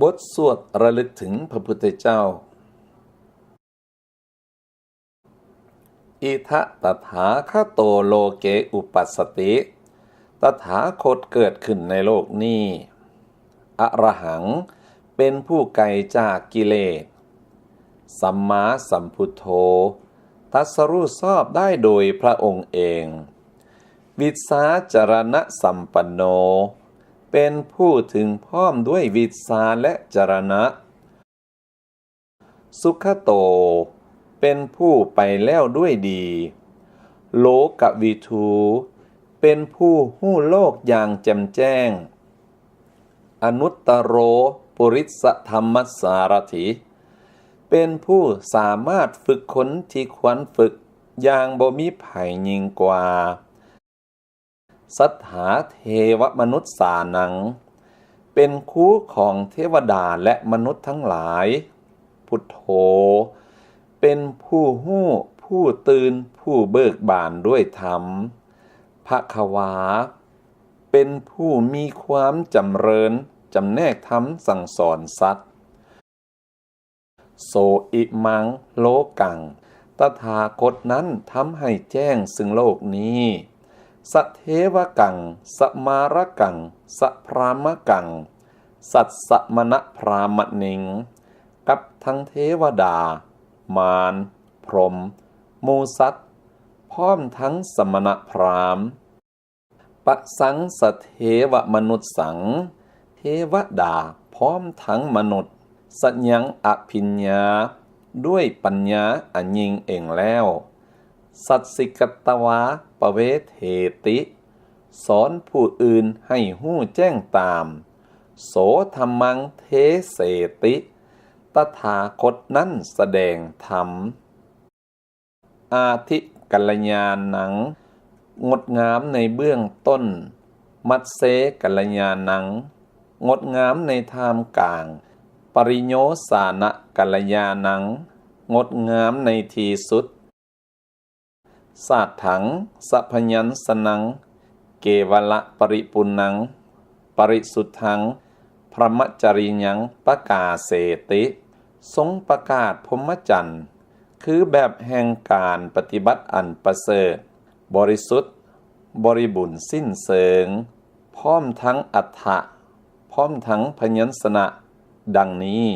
ບົດສວດລະລຶກເຖິງພະພຸດທະເຈົ້າ. ອິທະຕະຖາຄະໂຕໂລເກອຸປັດສະຕິ ຕະຖາຄົດເກີດຂຶ້ນໃນໂລກນີ້. ອະລະຫັງ ເປັນຜູ້ໄກຈາກກິເລດ. ສຳມາສຳພຸດໂທ ຕັດສະຮູ້ຊອບໄດ້ໂດຍພະອົງເອງ. ວິຊາຈາຣະນະສຳປັນໂນ ເປັນຜູ້ເຖິງພ້ອມດ້ວຍວິຊາ ແລະ ຈາຣະນະ. ສຸຂະໂຕ ເປັນຜູ້ໄປແລ້ວດ້ວຍດີ. ໂລກະວິທູ ເປັນຜູ້ຮູ້ໂລກຢ່າງແຈ່ມແຈ້ງ. ອະນຸດຕະໂຣ ປຸລິສະທຳມະສາລະຖີ ເປັນຜູ້ສາມາດຝຶກຄົນທີ່ຄວນຝຶກຢ່າງບໍ່ມີໃຜຍິ່ງກວ່າ. ສັດຖາເທວະມະນຸດສານັງ ເປັນຄູຂອງເທວະດາ ແລະ ມະນຸດທັງຫຼາຍ. ພຸດໂທ ເປັນຜູ້ຮູ້ ຜູ້ຕື່ນ ຜູ້ເບີກບານດ້ວຍທຳ. ພະຄະວາ ເປັນຜູ້ມີຄວາມຈຳເລີນ ຈຳແນກທຳສັ່ງສອນສັດ. ໂສອິມັງໂລກັງ ຕະຖາຄົດນັ້ນທຳໃຫ້ແຈ້ງເຊິ່ງໂລກນີ້. ສະເທວະກັງ ສະມາລະກັງ ສະພຣາມະກັງ ສັດສະມະນະພຣາມະນິງ ກັບທັງເທວະດາ, ມານ, ພົມ, ໝູ່ສັດ, ພ້ອມທັງສະມະນະພຣາມ. ປະສັງສະເທວະມະນຸດສັງ ເທວະດາພ້ອມທັງມະນຸດ ສະຍັງອະພິນຍາ ດ້ວຍປັນຍາອັນຍິ່ງເອງແລ້ວ. ສັດສິກະຕະວາປະເວເທຕິ ສອນຜູ້ອື່ນໃຫ້ຮູ້ແຈ້ງຕາມ. ໂສທຳມັງເທເສຕິ ຕະຖາຄົດນັ້ນສະແດງທຳ. ອາທິກັນລະຍານັງ ງົດງາມໃນເບື້ອງຕົ້ນ. ມັດເຊກັນລະຍານັງ ງົດງາມໃນທ່າມກາງ. ປະລິໂຍສານະກັນລະຍານັງ ງົດງາມໃນທີ່ສຸດ. ສາດຖັງ ສະພະຍັນສະນັງ ເກວະລະປະລິປຸນນັງ ປະລິສຸດທັງ ພຣະມະຈະຣິຍັງ ປະກາເສຕິ ຊົງປະກາດພົມມະຈັນ ຄືແບບແຫ່ງການປະຕິບັດອັນປະເສີດ, ບໍລິສຸດ, ບໍລິບູນສິ້ນເຊີງ, ພ້ອມທັງອັດຖະ, ພ້ອມທັງພະຍັນຊະນະ ດັ່ງນີ້.